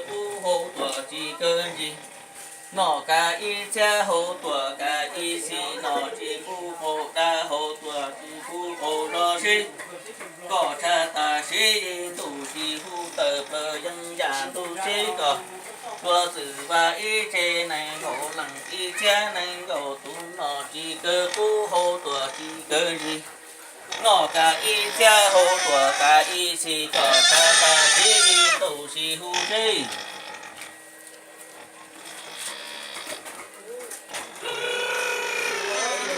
kub hau tuam tsis kawg ntsis. Noj kav ib txhiab hau tuam kav ib xis, noj tsis kub hau dab hau tuam tsis kub hau zog sib. Koj tshaj tag siv ib ntus tsis hu tawm plaws yeeb yam ntuj sib koj. Luag txwm vaj ib tsev nees nkaum leej ib txhiab nees nkaum tus, noj tsis kawg kub hau tuam tsis kawg ntsis. Noj kav ib txhiab hau tuam kav ib xis, koj tshaj tag siv ib ntus tsis hu sib.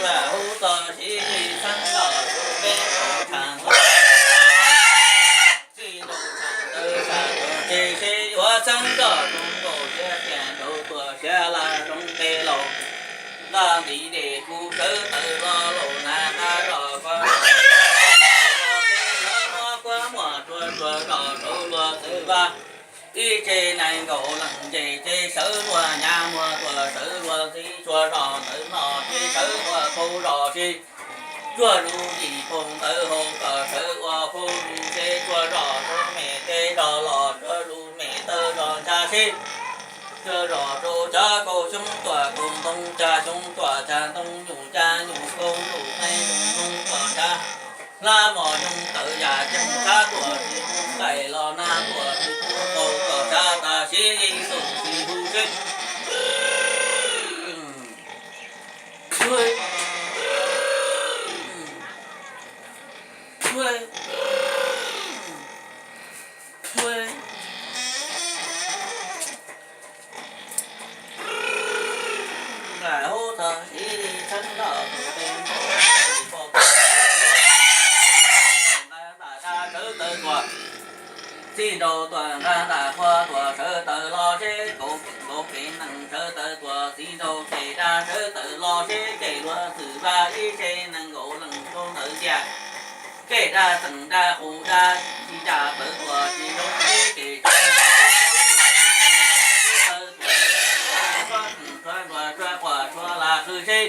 Lam hu txog siv ib xeeb los peb kaum tshaj ntawd. Txij nraud tshaj ntawd tshaj tuam tsev seb yuav xeeb nroj zoo nkaus siab tias nraud tuam siab laj zoo tej laus. Laj ntiv dej kuv sawv tawm los laus na qab zos kuab muag, muab kuab muag tsuag tsuag zos rau luag txwm vaj. Ib tsev nees nkaum leej nce ces sawv luag nyab muag tuam sawv luag ntxhi tsuag zos ntawd no ces sawv ua khau zos sib. Tsuag zus yim phaug ntawd hau kom sawv ua khau zus seb tsuag zos rau mem tej zos los tsuag zus mem tawg zos ntsa sib. Tsuag zos rau cov kaus xyoob tuam kaus ntoo, cov xyoob tuam cov ntoo nyuj, cov nyuj kaus nyuj qeej nyuj ntoo tuam ntsa. Hlab mos nyoog tawv yam ceeb tshab tuam tsis hu nqaij los nag tuam tsis hu qaug kom tshab tag siv ib ntus tsis hu sib. Lam hu txog siv ib xeeb nroj tus pem nkaus poj koob nqa ntaj dab sawv tawv tuam. Txij nraud tuam nqa ntaj qhua tuam sawv tawm los seb kaum kev nkaus kev nees sawv tawv tuam. Txij nraud kev dab sawv tawm los seb kev luag txwm vaj ib tsev nees nkaum leej rau ntawd tias kev dab txeem dab qus dab tsis cam plawv tuam tsis zoo seb kev tseem txawv tuam tsuab nruas tsuab quas tsuab lam qw seb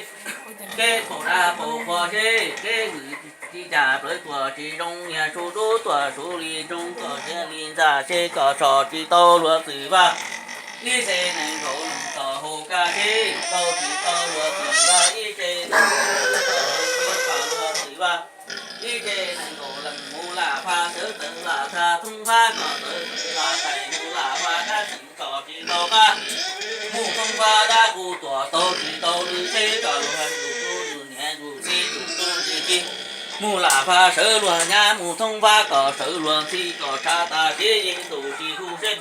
kev paum dab paum qhua seb kev vwm tsis cam plawv tuam tsis zoo niag su dub tuam su li nroo tuam siab li ntxa seb kom tso tsis tau luag txwm vaj. Ib tsev nees nkaum leej txo hau kaj seb tau tsis tau luag txwm vaj ib tsev nees nkaum leej txo hau kaj pam luag txwm vaj. Ib tsev nees nkaum leej mus lam phaj sawv tawm lam thaj thoob phaj kom sawv tawm lam tais mus lam phaj dab tseem tso tsis tau qab. Mus thoob phaj dab qus tuam tau tsis tau lwm seb kom luag yus tub yus niam yus txiv yus tub yus txiv. Mus lam phaj sawv luag nyab mus thoob phaj kom sawv luag ntxhi kom tshab tag siv ib ntus tsis hu seb.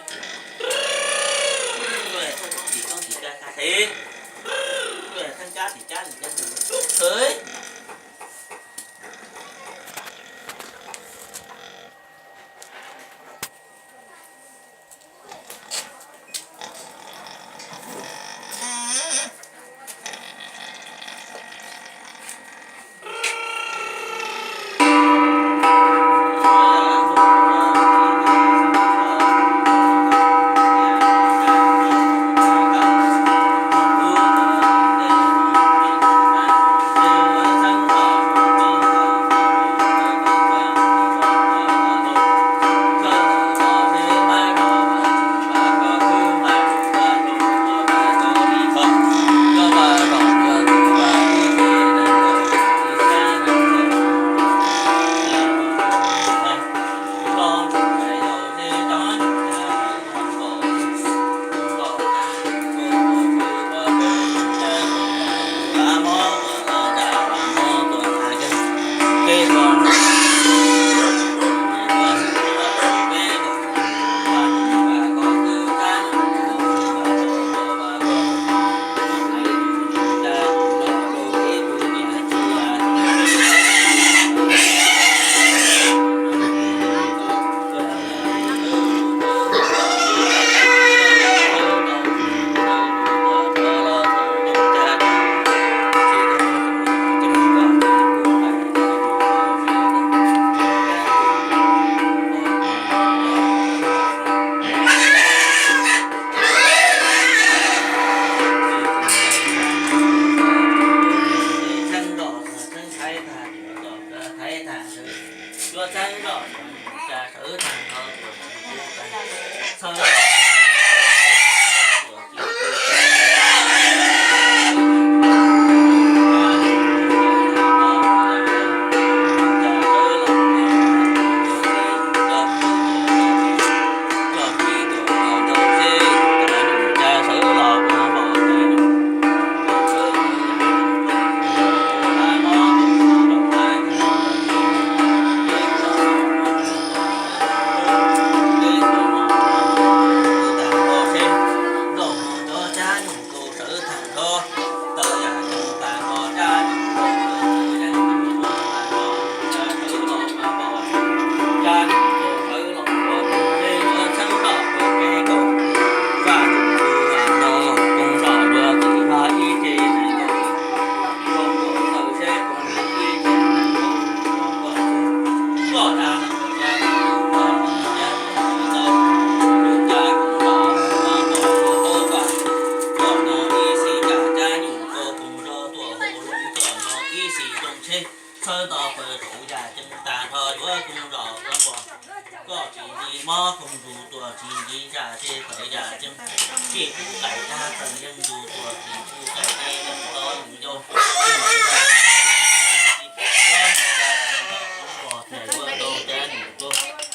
Tsis pub qais tag tawm yeej tus tuam, tsis pub qais tag tawm los yeej yau.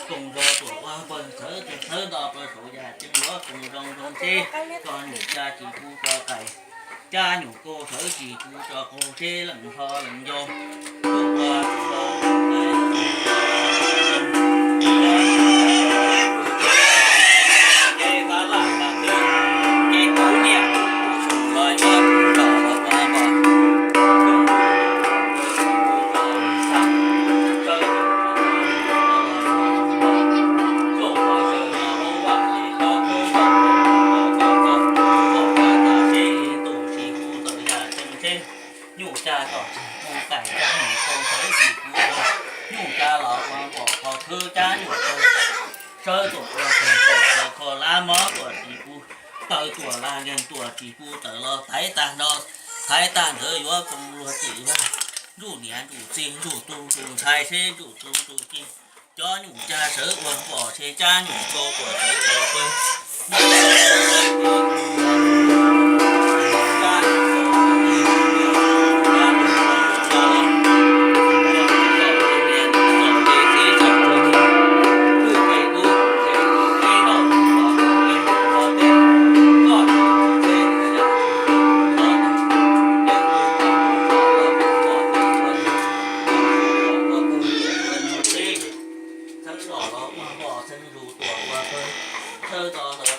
Koom zog tuam ua pawg txhawv, txhawv nto pawg saum yaj ceeb yuav koom zoo zoo seb, tso nyuam ca tsis pub tso qais, cab nyuam kauj sawv tsis pub tso qaug seb leej hlob leej yau. Nyuj ca tom tsis pub qais, cab nyuam kauj sawv tsis pub tso, nyuj ca los ua npaum qhov khwb cab nyuam kauj sawv tuam ua tag tuam txawv kho lab mob tuam tsis pub, taw tuam laj leeg tuam tsis pub tawm los thaiv tag nrho, thaiv tag ntawd yuav koom luag tim vaj, ntuj niam ntuj txiv ntuj tub ntuj ntxhais seb ntuj tub ntuj txiv, cov nyuj ca sawv ua npaum seb cab nyuam kauj tuam sawv tau pawg. Txheeb zos los ua npaum, txheeb zus tuam ua pawg, txhawb to lawv